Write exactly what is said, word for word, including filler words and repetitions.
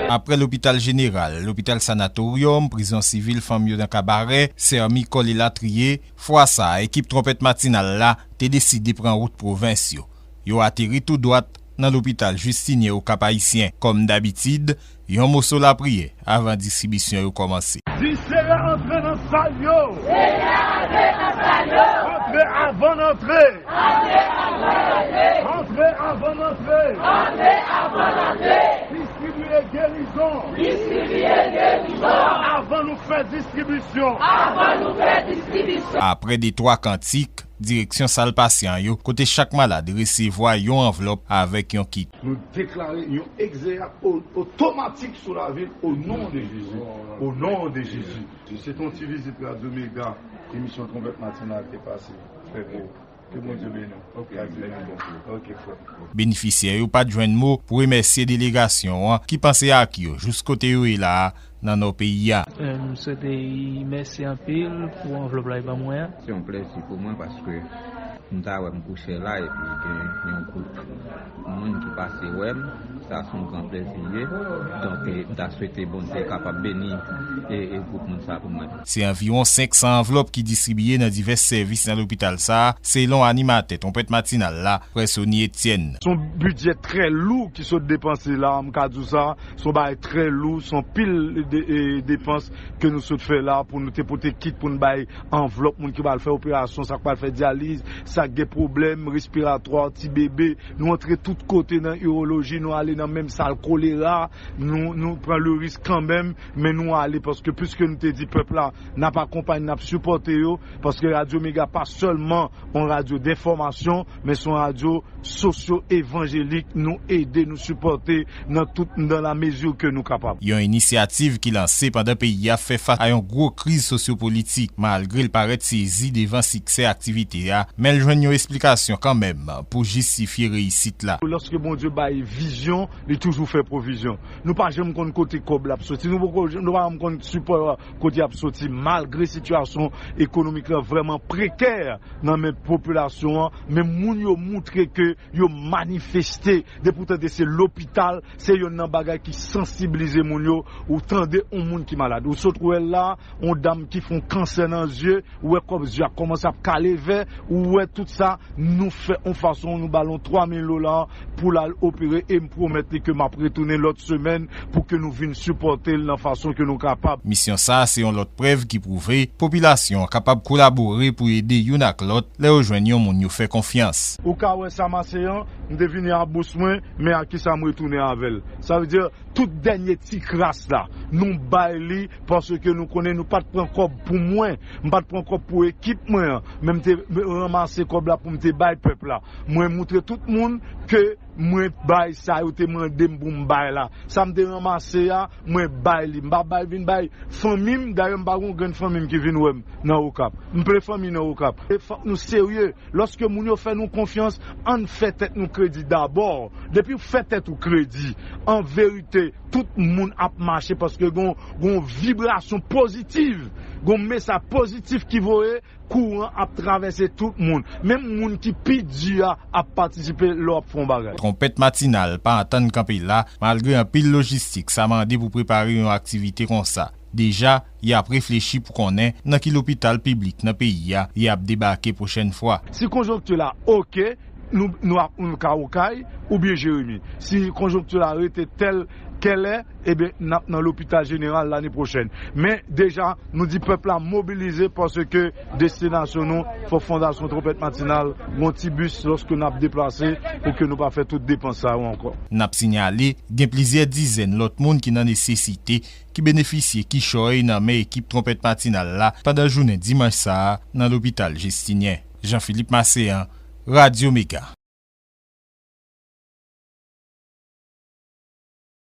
Aprè lopital jeneral, lopital sanatoryòm, prizon sivil fanm yo nan Kabarè, Sèmi, Kòl elatriye, fwa sa a, ekip Twonpèt Matinal la te deside pran wout pwovens yo. Yo ateri tou dwat nan lopital Jistinyen Okap Ayisyen. Kòm dabitid, yon moso lapriyè avan distribisyon yo kòmanse. Disere antre nan sal yo. Antre avan n antre. Antre avan n antre. Distribiye gerizon. Avan nou fè distribisyon. Aprè de twa kantik, direksyon sal pasyan yo, kote chak malad resevwa yon anvlòp avèk yon kit. Nou deklare yon egzeyat o-, otomatik sou lavil, o non de Jezi. O non de Jezi. Se te yon ti vizit Radyo Mega, emisyon Twonpèt Matinal te pase. Trè byen. Ke Bondye beni w. Ok, beni w. Ok, frè. Benefisyè yo pa t jwenn mo pou remèsye delegasyon an ki panse ak yo jous kote yo ye la a nan nò peyi a. Eh, m swete y mèsi anpil pou anvlòp la y ban mwen an. Se yon plèzi pou mwen paske m ta wè m kouche la epi gen yon gwoup moun ki pase wè m. Sa se yon gran plèzi li ye. Donk, eh, m ta swete Bondye kapab beni e, e gwoup moun sa pou mwen. Se anviwon senk san anvlòp ki distribiye nan divès sèvis nan lopital sa a, selon animatè Twonpèt Matinal la, Frè Sony Etienne. Se yon bidjè trè lou ki sot depanse la, m ka di w sa, se yon bagay trè lou, se yon pil de, e, depans ke nou sot fè la pou nou te pote kit pou n bay anvlòp moun ki pral fè operasyon, sa k pral fè dyaliz, sa k gen pwoblèm respiratwa, ti bebe. Nou antre tout kote nan iwoloji, nou ale nan menm sal kolera, nou, nou pran le risk kanmenm, men nou ale paske piske nou te di pèp la, n ap akonpay, n ap sipòte yo, paske Radyo Mega pa sèlman yon radyo denfòmasyon, men se yon radyo sosyo-evanjelik, nou ede, nou sipòte nan tout, dans la mesure ke nou kapab. Yon inisyativ ki lanse pandan peyi a fè fas a yon gwo kriz sosyopolitik, malgre l parèt sezi devan siksè aktivite a, men l jwenn yon esplikasyon kanmenm pou jistifye reyisit la. Lòske Bondye bay vizyon, li toujou fè pwovizyon. Nou pa janm konn kote kòb la ap soti, nou poko, nou pa janm konn sipò kote y ap soti, malgre sitiyasyon ekonomik la vrèman prekè nan men popilasyon an, men moun yo moutre ke yo manifeste. Depi w tande se lopital, se youn nan bagay ki sansibilize moun yo. Ou tande yon moun ki malad, ou sot wè l la, yon dam ki fè yon kansè nan zye, ou wè kòb zye a kòmanse ap kale vè, ou wè tout sa, nou fè yon fason, nou ba l yon twa mil dola pou l al opere, e m pwomèt li ke m ap retounen lòt semèn pou ke nou vin sipòte l nan fason ke nou kapab. Misyon sa a se yon lòt prèv ki pwouve popilasyon an kapab kolabore pou ede youn ak lòt lè yo jwenn yon moun yo fè konfyans. Ou ka wè sa m ase an, m te vini a bous mwen, men a kisa m retounen avè l? Sa vle di, tout dènye ti kras la, nou bay li paske nou konnen nou pa t pran kòb pou mwen, m pa t pran kòb pou ekip mwen an, men m te ranmase kòb la pou m te bay pèp la. Mwen moutre tout moun ke mwen bay sa yo te mande m pou m bay la. Sa m te ranmase a, mwen bay li. M pa bay, vin bay fanmi m, dayè m pa gen yon grenn fanmi m ki vin wè m nan Okap. M plen fanmi nan Okap. E fòk nou serye. Lòske moun yo fè nou konfyans, ann fè tèt nou kredi dabò. Depi w fè tèt ou kredi, an verite, tout moun ap mache paske gon, gon vibrasyon pozitiv, gon mesaj pozitif ki voye, kouran ap travèse tout moun. Menm moun ki pi di a ap patisipe lè w ap fè yon bagay. Twonpèt Matinal pa antann kanpe la, malgre anpil lojistik sa mande pou prepare yon aktivite konsa. Deja, y ap reflechi pou konnen nan ki lopital piblik nan peyi a y ap debake pwochèn fwa. Si konjonkti la oke, nou, nou ap, nou ka Okay oubyen Jeremi. Si konjonkti la rete tèl kèl è, ebyen, n ap nan lopital jeneral lane pwochèn. Men, deja, nou di pèp la mobilize paske destinasyon nou, fò Fondasyon Twonpèt Matinal, yon ti bis lòske n ap deplase pou ke nou pa fè tout depans sa yo ankò. N ap sinyale, gen plizyè dizèn lòt moun ki nan nesesite ki benefisye kichòy nan men ekip Twonpèt Matinal la pandan jounen dimanch sa a nan lopital Jistinyen. Jean Philippe Marcéan, Radyo Mega.